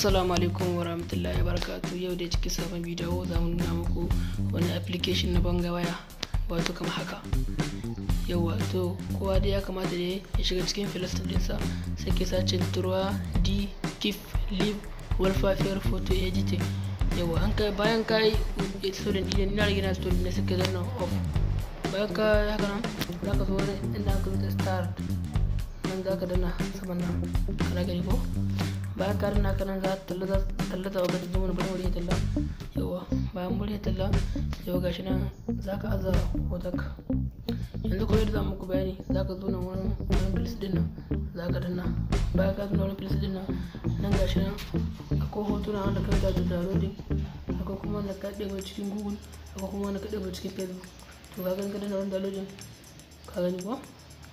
Assalamu alaikum wa rahmatullahi wa barakatuh. Yau dai cikin sabon bidiyo za mu nuna muku wani application na banga waya, wato kamar haka. Yau wato kowa dai ya kamata dai ya shiga cikin Play Store ɗinsa, sai ke sace 3D Keep Live Wallpaper Photo Editing. Yau an kai bayan ka yi installing ɗin, ina rage na installing ne, sai ka danna off. Bayan ka haka nan, za ka zo wani inda aka rubuta start nan, za ka danna saman nan, kana gani ko? Bayan ka danna haka nan, za ta tallata wa gajin wani bari wuri talla. Yawa, bayan wuri talla, yau gashi nan za ka aza hotonka. Yanzu kuma yadda za muku bayani, za ka zo nan wurin plus din nan, za ka danna. Bayan ka zo nan wurin plus din nan, nan gashi nan akwai hotuna wanda ka da downloading, akwai kuma wanda ka ɗeba cikin Google, akwai kuma wanda ka ɗeba cikin Facebook. To ka gani, ka danna wurin downloading, ka gani ko?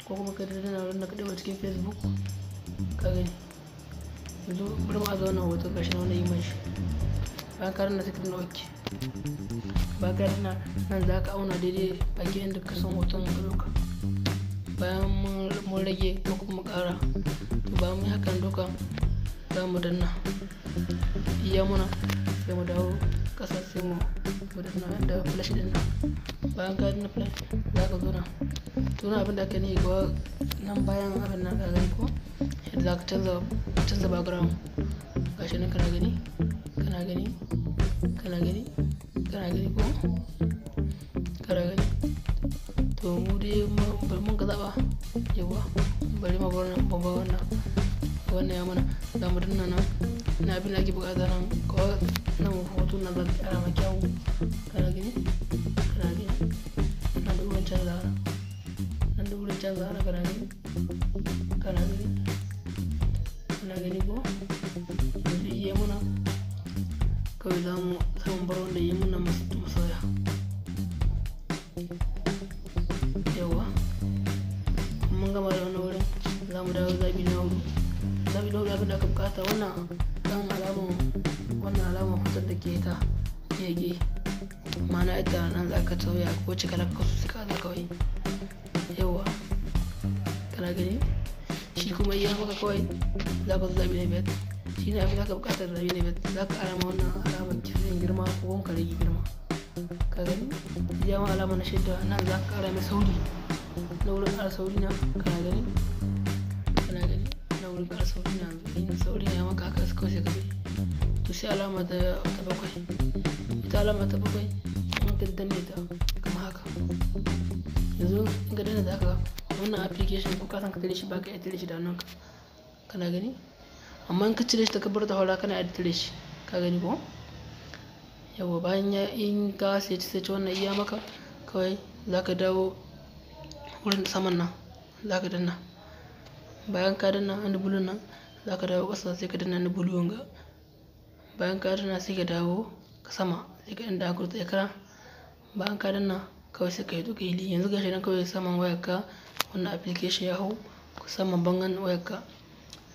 Ko kuma ka danna wurin da ka ɗeba cikin Facebook, ka gani. Yanzu bari mu aza wannan hoton, gashi nan wannan image. Bayan ka danna, sai ka danna OK. Bayan ka danna nan, za ka auna daidai bakin inda ka son hoton ka ɗauka. Bayan mun rage ko kuma ƙara, to bayan mun yi hakan duka, za mu danna iya muna, sai mu dawo ƙasa, sai mu danna da flash ɗin nan. Bayan ka danna flash, za ka zo nan. To nan abin da aka yi kuwa nan, bayan abin nan, ka gani ko yadda za ka canza background? Gashi nan, kana gani, kana gani, kana gani, kana gani ko? Kana gani. To mu dai mun ka zaɓa. Yawa, bari mu bar wannan, wannan ya mana. Za mu danna nan na abin da ake buƙata nan kawai, nan hoto na za ka ƙara ma kyau, kana gani, kana gani. Nan da wurin canza, nan da wurin canza, kana gani, kana gani, kana gani ko? Yanzu iya muna kawai, za mu samun bar wanda yi muna mu sauya. Yawa, mun gama da wannan wurin, za mu dawo zaɓi na hudu. Zaɓi na hudu, abin da aka bukata, wannan ɗan alaman, wannan alaman hoton da ke ta gege, ma'ana ita nan za ka sauya ko wace kala ka so, sai ka aza kawai. Yawa, kana gani? Shi kuma iya maka kawai, za ka zo zaɓi na biyar. Shi ne abin da aka buƙatar zaɓi na biyar, za ka ƙara ma wannan alamar kifin girma ko ka rage girma, ka gani? Ya ma alama na shidda nan, za ka ƙara mai sauri na wurin ƙara sauri na, kana gani, kana gani? Na wurin ƙara sauri na, yanzu in sauri ya maka haka kawai, sai ka bi. To sai alama ta bakwai. Ita alama ta bakwai, in ka danne ta kamar haka, yanzu in ka danne ta haka, wannan application ko ka san ka tare shi, ba ka iya tare shi da hannunka, kana gani? Amma in ka cire shi ta kabar ta haura, kana iya tare shi, ka gani ko? Yawa, bayan ya in ka sai sai wannan iya maka kawai, za ka dawo wurin saman nan, za ka danna. Bayan ka danna inda bulun nan, za ka dawo ƙasa, sai ka danna inda bulu ga. Bayan ka danna, sai ka dawo sama, sai ka danna aka rubuta ekran. Bayan ka danna kawai, sai ka yi duka hili. Yanzu gashi nan kawai saman wayarka wannan application ya hau saman bangon wayarka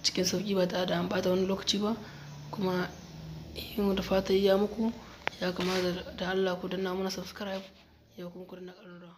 cikin sauki, ba tare da an bata wani lokaci ba. Kuma yin da fata ya muku, ya kamata da Allah ku danna mana subscribe, ya kuma ku danna ƙararrawa.